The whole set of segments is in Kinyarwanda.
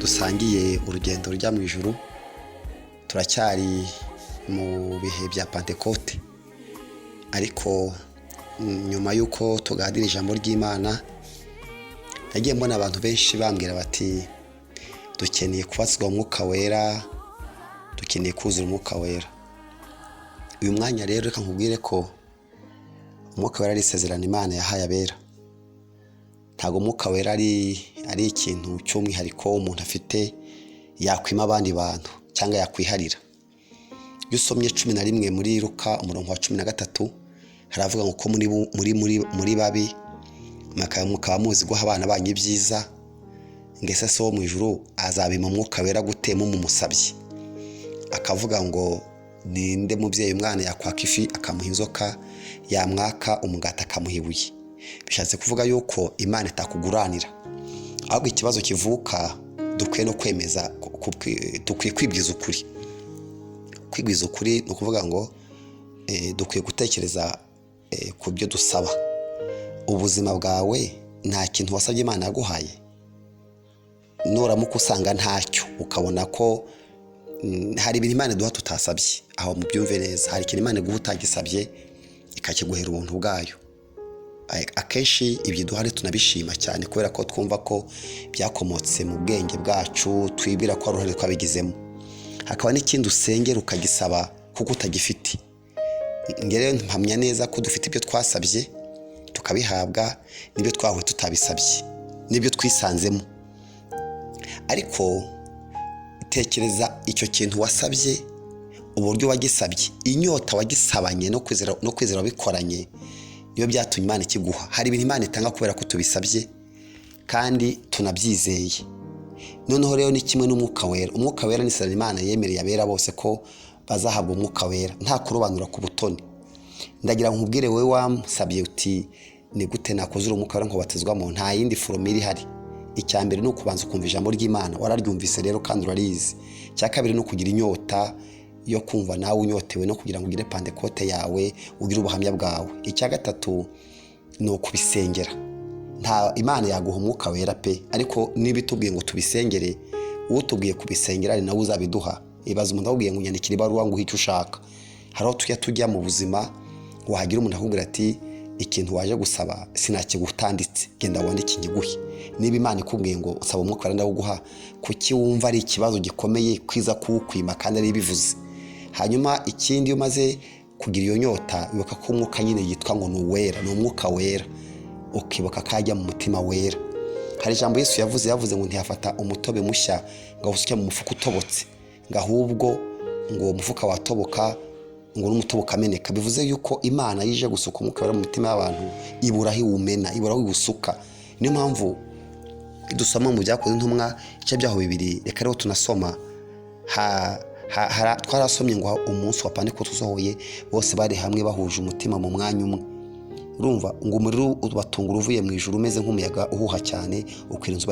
Dusangiye urugendo rujya mu ijuru. Turacyari mu bihe bya Pantekote, ariko nyuma y'uko tuganira ijambo ry'Imana, nagiye mbona abantu benshi bambwira bati: "Dukeneye kubatizwa Umwuka Wera, dukeneye kuzura Umwuka Wera." Uyu mwanya rero, reka nkubwire ko Umwuka Wera ari isezerano Imana yahaye abera. Ntabwo Umwuka Wera ari ikintu cy'umwihariko umuntu afite yakwima abandi bantu cyangwa yakwiharira. Iyo usomye 11 muri Luka, umurongo wa 13, haravuga ngo ko muri babi mukaba muzi guha abana banyu ibyiza, ngo ese So wo mu ijuru azabima Umwuka Wera gute mumusabye? Akavuga ngo: "Ninde mubyeyi umwana yakwaka ifi akamuha inzoka, yamwaka umugati akamuha ibuye?" Bishatse kuvuga yuko Imana itakuguranira. Ahubwo ikibazo kivuka, dukwiye no kwemeza, dukwiye kwibwiza ukuri. Kwibwiza ukuri ni ukuvuga ngo dukwiye gutekereza ku byo dusaba. Ubuzima bwawe, nta kintu wasabye Imana yaguhaye? Nuramuka usanga ntacyo, ukabona ko hari ibintu Imana iduha tutasabye, aho mubyumve neza. Hari ikintu Imana iguha utagisabye, ikakiguhera ubuntu bwayo. Akenshi ibyo iduha tunabishima cyane kubera ko twumva ko byakomotse mu bwenge bwacu, twibwira ko hari uruhare twabigizemo. Hakaba n'ikindi usengera ukagisaba kuko utagifite. Rero mpamya neza ko dufite ibyo twasabye tukabihabwa, n'ibyo twahuye tutabisabye, n'ibyo twisanzemo. Ariko tekereza icyo kintu wasabye, uburyo wagisabye, inyota wagisabanye no kwizera wabikoranye, niyo byatumye Imana ikiguha. Hari ibintu Imana itanga kubera ko tubisabye kandi tunabyizeye. Noneho rero ni kimwe n'Umwuka Wera. Umwuka Wera ni isezerano Imana yemereye abera bose ko bazahabwa Umwuka Wera, nta kurobanura ku butoni. Ndagira ngo nkubwire, wowe wamusabye uti: "Ni gute nakuzura Umwuka Wera nkubatizwamo?" Nta yindi formule ihari. Icya mbere ni ukubanza ukumva ijambo ry'Imana. Wararyumvise rero kandi urarizi. Icya kabiri ni ukugira inyota yo kumva nawe unyotewe no kugira ngo ugire Pantekote yawe, ugire ubuhamya bwawe. Icya gatatu ni ukubisengera. Nta Imana yaguha Umwuka Wera pe, ariko niba itubwiye ngo tubisengere, utubwiye kubisengera ni nawe uzabiduha. Ibaza umuntu akubwiye ngo: "Nyandikira ibaruwa nguhe icyo ushaka." Hari aho tujya mu buzima, wahagira umuntu akubwira ati: "Ikintu waje gusaba sinakigutanditse, genda wandike nkiguhe." Niba Imana ikubwiye ngo usaba Umwuka Wera ndawuguha, kuki wumva ari ikibazo gikomeye kwiza kuwukwima kandi ari ibivuze? Hanyuma ikindi, iyo umaze kugira iyo nyota, wibuka ko umwuka nyine yitwa ngo ni uwera, ni Umwuka Wera, ukibuka ko ajya mu mutima wera. Hari ijambo Yesu yavuze ngo ntiyafata umutobe mushya ngo awusuke mu mufuka utobotse, ngo ahubwo ngo uwo mufuka watoboka, ngo n'umutobe ukameneka. Bivuze yuko Imana yije gusuka Umwuka Wera mu mitima y'abantu, ibura aho iwumena, ibura aho iwusuka. Niyo mpamvu dusoma mu Byakoze Intumwa, ibice byaho 2, reka rero tunasoma. Twarasomye ngo umunsi wa Pantekote usohoye, bose bari hamwe bahuje umutima mu mwanya umwe. Urumva ngo umuriro ubatungura uvuye mu ijuru umeze nk'umuyaga uhuha cyane, ukwira inzu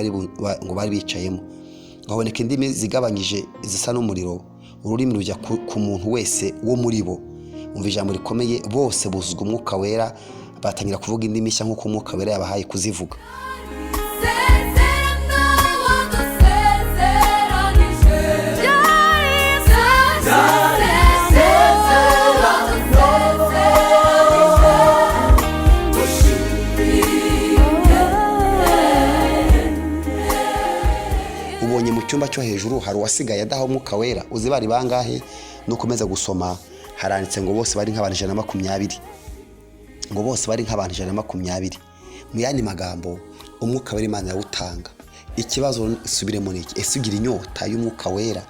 ngo bari bicayemo. Haboneka indimi zigabanyije zisa n'umuriro, ururimi rujya ku muntu wese wo muri bo. Umva ijambo rikomeye: bose buzuzwa Umwuka Wera, batangira kuvuga indimi nshya nk'uko Umwuka Wera yabahaye kuzivuga. Isezerano wadusezeranije, isezerano wadusezeranije, dushimye. Ubonye mu cyumba cyo hejuru hari uwasigaye adaha Umwuka Wera? Uzi bari bangahe? Nukomeza gusoma, haranditse ngo bose bari nk'abantu 120, ngo bose bari nk'abantu 120. Mu yandi magambo, Umwuka Wera Imana irawutanga. Ikibazo isubiremo ni iki: ese ugira inyota y'Umwuka Wera?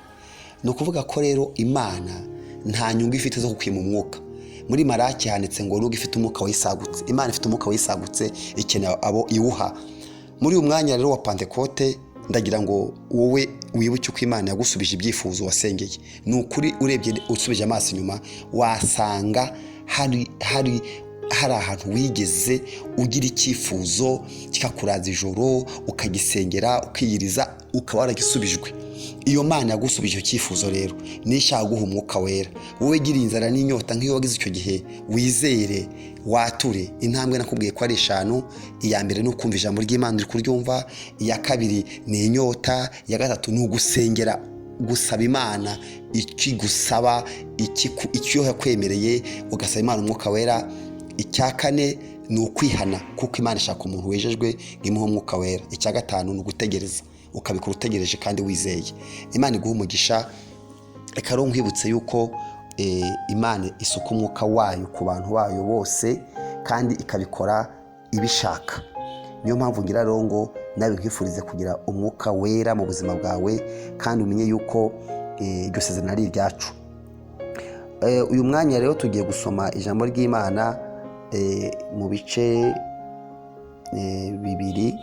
Ni ukuvuga ko rero Imana nta nyungu ifite zo kukwima umwuka. Muri Maraki handitse ngo nubwo ifite umwuka wisagutse, Imana ifite umwuka wisagutse, ikeneye abo iwuha. Muri uyu mwanya rero wa Pantekote, ndagira ngo wowe wibuke uko Imana yagusubije ibyifuzo wasengeye. Ni ukuri, urebye usubije amaso inyuma, wasanga hari ahantu wigeze ugira icyifuzo kikakuraza ijoro, ukagisengera, ukiyiriza, ukaba waragisubijwe. Iyo Mana yagusubije icyo cyifuzo rero niyo ishaka guha Umwuka Wera. Wowe gira inzara n'inyota nk'iyo wagize icyo gihe, wizere, wature. Intambwe nakubwiye ko ari eshanu. Iya mbere ni ukumva ijambo ry'Imana, uri kuryumva. Iya kabiri ni inyota. Iya gatatu ni ugusengera, gusaba Imana ikigusaba, icyo yakwemereye, ugasaba Imana Umwuka Wera. Icya kane ni ukwihana, kuko Imana ishaka umuntu wejejwe ngo imuhe Umwuka Wera. Icya gatanu ni ugutegereza, ukabikora utegereje kandi wizeye. Imana iguha umugisha. Reka rero nkwibutse yuko Imana isuka umwuka wayo ku bantu bayo bose kandi ikabikora ibishaka. Niyo mpamvu ngira rero ngo nawe nkwifurize kugira Umwuka Wera mu buzima bwawe, kandi umenye yuko iryo sezerano ari iryacu. Uyu mwanya rero tugiye gusoma ijambo ry'Imana mu bice bibiri,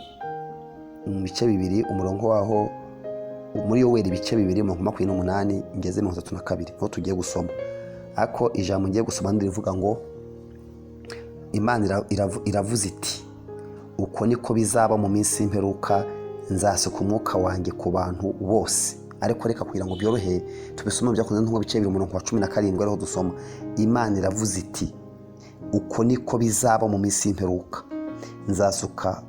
mu bice bibiri, umurongo waho muri Yoweri ibice 2, umurongo 28 ngeze 32, niho tugiye gusoma. Ariko ijambo ngiye gusoma rivuga ngo: Imana iravuze iti: "Uko niko bizaba mu minsi y'imperuka, nzasuka umwuka wanjye ku bantu bose." Ariko reka kugira ngo byorohe tubisome mu Byakozwe n'Intumwa bice 2, umurongo wa 17, ariho dusoma. Imana iravuze iti: "Uko niko bizaba mu minsi y'imperuka, nzasuka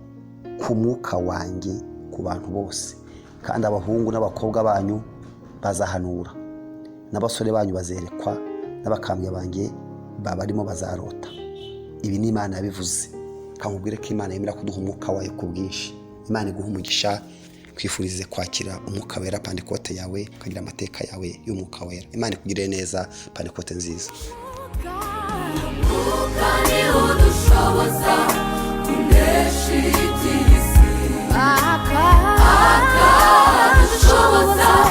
ku mwuka wanjye ku bantu bose, kandi abahungu n'abakobwa banyu bazahanura, n'abasore banyu bazerekwa, n'abakambwe banjye babarimo bazarota." Ibi ni Imana yabivuze. Kamubwire ko Imana yemera kuduha umwuka wayo ku bwinshi. Imana iguha umugisha. Kwifurize kwakira Umwuka Wera Pantekote yawe, ukagira amateka yawe y'Umwuka Wera. Imana ikugirire neza. Pantekote nziza. Umwuka ni udushoboza kunesha iby'isi, akadushoboza.